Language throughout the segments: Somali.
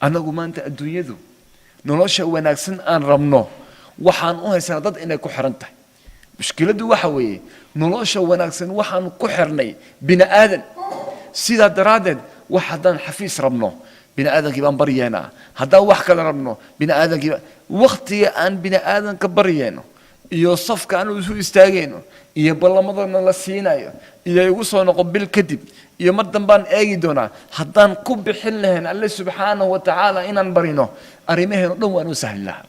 Annagu maanta adduunyadu nolosha wanaagsan aan rabno waxaan u haysanaa dad inay ku xiran tahay. Mushkiladdu waxa weeye, nolosha wanaagsan waxaan ku xirnay bini aadan. Sidaa daraaddeed, wax haddaan xafiis rabno, bini aadankii baan baryeenaa. Haddaan wax kale rabno, bini aadankii baan. Waktiga aan bini aadanka baryeenno iyo safka aan isu istaagayno iyo ballamadana la siinayo iyo igu soo noqo bil kadib iyo mar dambaan eegi doonaa, haddaan ku bixin lahayn Alle subxaanahu wa tacaala inaan barino, arrimaheeno dhan waan u sahli lahaa.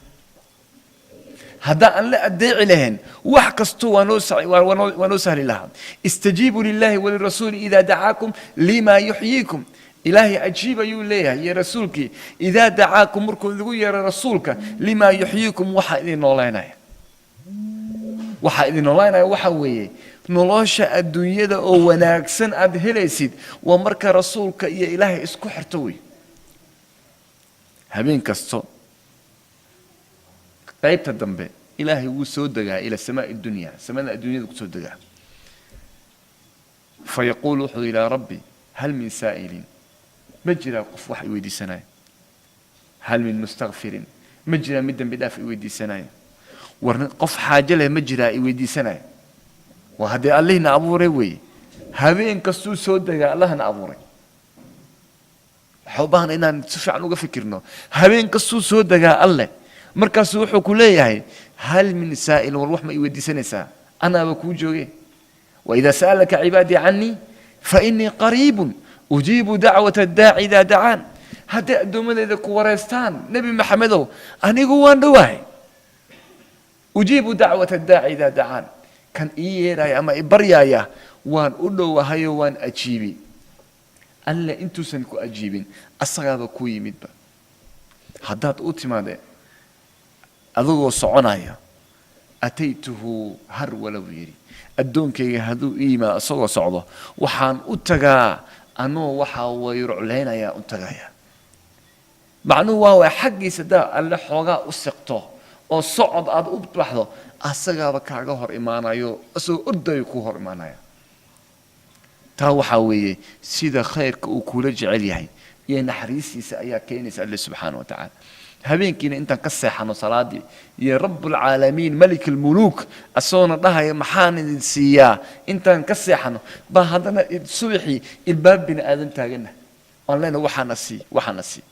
Haddaan Alle adeeci lahayn, wax kasto waa noo sahli lahaa. استجيبوا لله وللرسول إذا دعاكم لما يحييكم. Ilaahay ajiib ayuu leeyahay iyo rasuulkii. إذا دعاكم, markuu idigu yeeray rasuulka, لما يحييكم, waxaa idin nooleynaya. Waxaa idin nooleynaya waxa weeye nolosha adduunyada oo wanaagsan aad helaysid waa marka rasuulka iyo Ilaahay isku xirto wey. Habeen kasto qaybta dambe Ilaahay wuu soo degaa إلى سماء الدنيا, samada adduunyada kusoo degaa. فيقول, wuxuu yidhaha Rabbi: هل من سائل, ma jiraa qof wax i weydiisanaya? هل من مستغفر, ma jiraa mid dembi dhaaf i weydiisanaya? War qof xaajo leh ma jiraa i weydiisanaya? Waa haddee Allihina abuuray weeye. Habeen kastuu soo degaa Allahna abuuray. Waxaa u baahan inaan si fiican uga fikirno. Habeen kastuu soo degaa Alleh, markaasuu wuxuu ku leeyahay: هل من سائل, war wax ma i weydiisanaysaa? Anaaba kuu jooge. وإذا سألك عبادي عني فإني قريب أجيب دعوة الداع إذا دعان. Hadday addoommadeyda ku wareystaan, Nebi Maxamedow, anigu waan dhowahay. أجيب دعوة الداع إذا دعان, kan ii yeeraya ama i baryaaya waan u dhowahayo, waan ajiibi. Alle intuusan ku ajiibin asagaaba ku yimidba. Haddaad u timaade adigoo soconaya, أتيته هرولة, buu yidhi. Addoonkayga hadduu i yimaado isagoo socdo, waxaan u tagaa anoo waxaa wayruclaynayaa u tagaya. Macnuhu waa xaggiisa daa Alle xoogaa u siqto oo socod aad u baxdo, asagaaba kaaga hor imaanayo, isagoo ordayo kuu hor imaanaya. Taa waxaa weeye sida khayrka uu kula jecel yahay iyo naxariistiisa ayaa keenaysa Alle subxaana wa tacaala. Habeenkiina intaan ka seexano salaadii iyo Rabbulcaalamiin, ملك الملوك, asagoona dhahaya maxaan idin siiyaa, intaan ka seexano baa haddana subaxii ilbaab bini aadan taagana aan leenahay waxaana sii, waxaana sii.